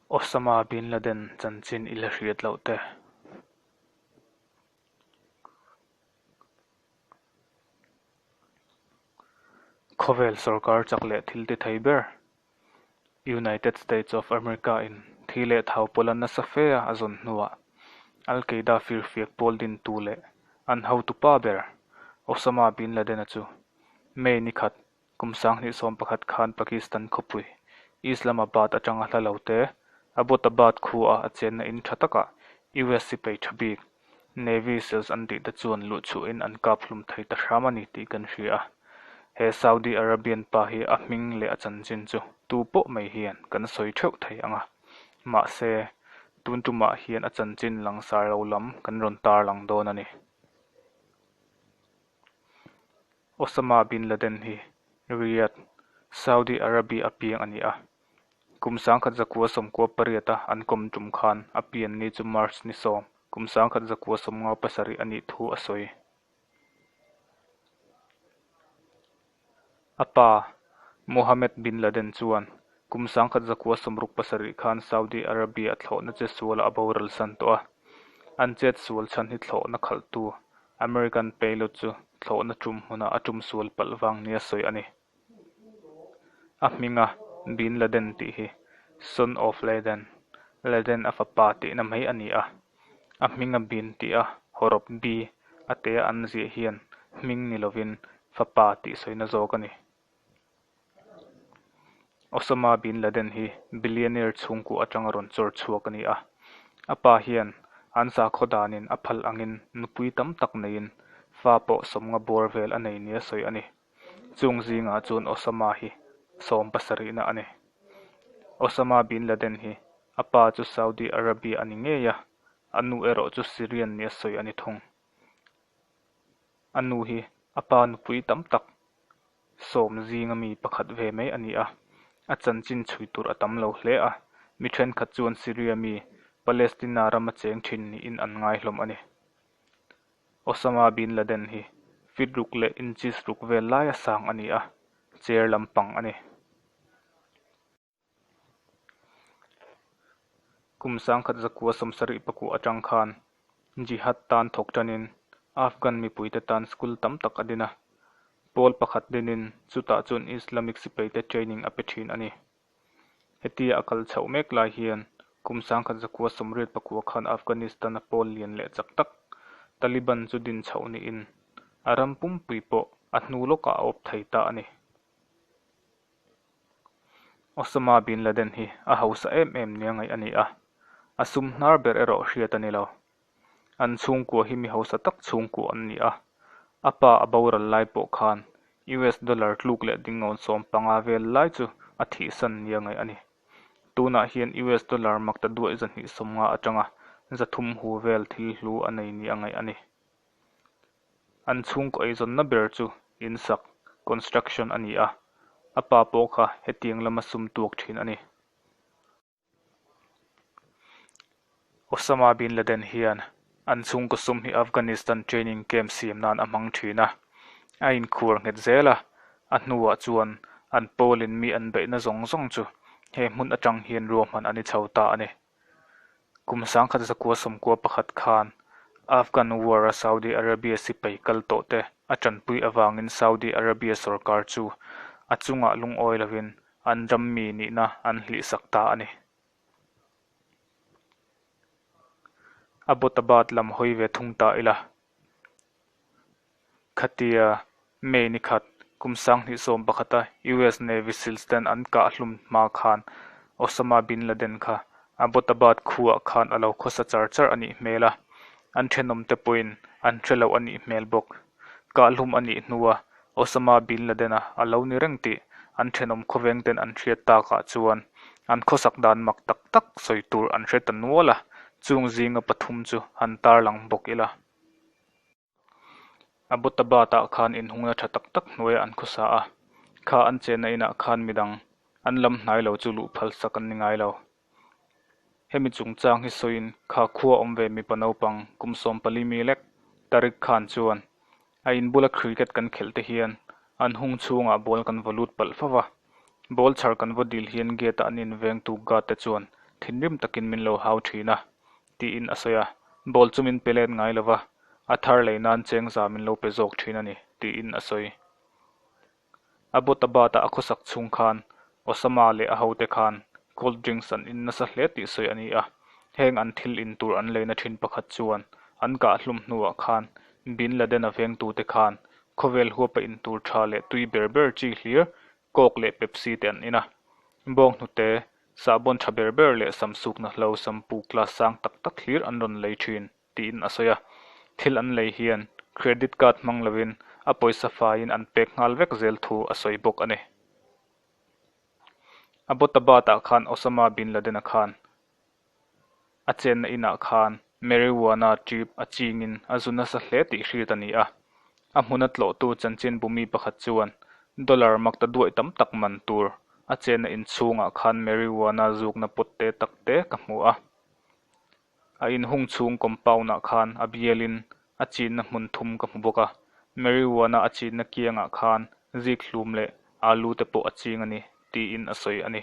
Osama bin Laden chanchin i la hriat loh te. Khawvel sorkar chak leh thil ti thei ber United States of America in thi leh thau pawla nasa fe a a zawn hnuah Al Qaeda firfiak pawl dintu leh an hotupa ber Osama bin Laden-a chu May ni khat Kum 2011 khan Pakistan khawpui Islamabad atanga hla lo te, Abbottabad khua a chenna in tha takah US sipai tha bik, Navy Seals an tih te chuan luh chhuahin an kap hlum thei ta hram a ni tih kan hria a. He Saudi Arabian pa hi a hming leh a chanchin chu tu pawh mai hian kan sawi theuh thei ang a. Mahse, tun tumah hian a chanchin langsar lo lam kan rawn tarlang dawn a ni. Osama bin Laden hi Riyadh, Saudi Arabia a piang a ni a. Kum 1998 a an kawm tum khan a pian ni chu March ni 10, kum 1957 a nih thu a sawi. A pa, Mohammed bin Laden chuan kum 1967 khan Saudi Arabia a thlawhna che sualah a boral san tawh a. An chet sual chhan hi thlawhna khalhtu American pilot chu thlawhna tum hmunah a tum sual palh vang nia sawi a ni. A hminga Bin Laden tih hi Son of Laden, Laden a fapa tihna mai a ni a. A hminga Bin tih a hawrawp B a tea an ziah hian hming ni lovin fapa tih sawina zawk a ni. Osama bin Laden hi billionaire chhungkua atanga rawn chawr chhuak a ni a. A pa hian an sakhaw danin a phal angin nupui tam tak neiin fa pawh sawmnga bawr vel a nei nia sawi a ni. Chung zingah chuan Osama hi 70na a ni. Osama bin Laden hi a pa chu Saudi Arabia a ni ngei a, a nu erawh chu Syrian nia sawi a ni thung. A nu hi a pa nupui tam tak 10 zinga mi pakhat ve mai a ni a, a chanchin chhui tur a tam lo hle a, mi thenkhat chuan Syria mi Palestina rama cheng thin niin an ngai hlawm a ni. Osama bin Laden hi feet ruk leh inches ruk vel laia sang a ni a, chair lampang a ni. Kum 1974 atang khan Jihad tan thawk tanin Afghan mipuite tan school tam tak a din a, pawl pakhat dinin chutah chuan Islamic sipaite training a pe thin a ni. Hetia a kal chhoh mek lai hian kum 1989 khan Afghanistan-a pawl lian leh chak tak Taliban chu din chhoh niin a ram pumpui pawh a hnu lawkah a awp thei ta a ni. Osama bin Laden hi a hausa em em nia ngaih a ni a, a sum hnar ber erawh hriat a ni lo. An chhungkua hi mi hausa tak chhungkua an ni a, a pa a boral lai pawh khan US dollar tluk leh dingawn 15 vel lai chu a thihsan nia ngaih a ni. Tunah hian US dollar makta duai 250 atanga 300 hu vel thil hlu a nei nia ngaih a ni. An chhungkaw eizawnna ber chu insak, construction, a ni a, a pa pawh kha hetiang lama sum tuak thin a ni. Osama bin Laden hian an chhungkaw sum hi Afghanistan training camp siam nan a hmang thin a, a inkhuar nghet zel a, a hnuah chuan an pawlin mi an beihna zawng zawng chu he hmun atang hian ruahman a ni chho ta a ni. Kum 1991 khan Afghan War-a Saudi Arabia sipai kal tawhte a tanpui avangin Saudi Arabia sorkar chu a chungah lungawi lovin an ram mi nihna an hlihsak ta a ni. Abbottabad lam hawi ve thung ta ila. Khatia May ni khat, kum 2011-a US Navy Seals ten an kah hlum hma khan Osama bin Laden kha Abbottabad khuaah khan a lo khawsa char char a nih hmel a, an thenawmte pawhin an hre lo a nih hmel bawk. Kah hlum a nih hnua Osama bin Laden-a a lo ni reng tih an thenawm khawveng ten an hriat takah chuan an khawsak dan mak tak tak sawi tur an hre ta nual a, chung zinga pathum chu han tarlang bawk ila. Abbottabad-ah khan inhungna tha tak tak hnuaiah an khawsa a, kha an chenna inah khan midang an lam hnai lo chu luh phal sak an ni ngai lo. Hemi chungchang hi sawiin kha khua awm ve mipa naupang kum 14 mi lek Tariq Khan chuan a inbula cricket kan khelh te hian an hung chhungah ball kan vaw lut palh fo va, ball chhar kan vaw dil hian gate-a an invengtu guard te chuan thinrim takin min lo hau thin a, tiin a sawi a. Ball chu min pe let ngai lo va, a thar lei nan cheng za min lo pe zawk thin a ni, tiin a sawi. Abbottabad-a a khawsak chhung khan Osama leh a hote khan cold drinks an in nasa hle tih sawi a ni a. Heng an thil in tur an leina thin pakhat chuan an kah hlum hnuah khan Bin Laden-a vengtute khan khawvel huapa in tur tha leh tui ber ber chi hlir Coke leh Pepsi te an in a. Bawnghnute, sahbawn tha ber ber leh samsukna hlo shampoo class sang tak tak hlir an rawn lei thin. tiin a sawi a. Thil an lei hian credit card hmang lovin a pawisa faiin an pek nghal vek zel thu a sawi bawk a ni. Abbottabad-ah khan Osama bin Laden-a khan a chenna inah khan marijuana trip a chingin a zu nasa hle tih hriat a ni a. A hmuna tlawhtu chanchinbu mi pakhat chuan dollar makta duaih tam tak man tur a chenna inchhungah khan marijuana zukna pot te tak te ka hmu a. A inhung chhung compound-ah khan a bialin a chinna hmun thum ka hmu bawk a, marijuana a chinna kiangah khan zik hlum leh alu te pawh a ching a ni, tiin a sawi a ni.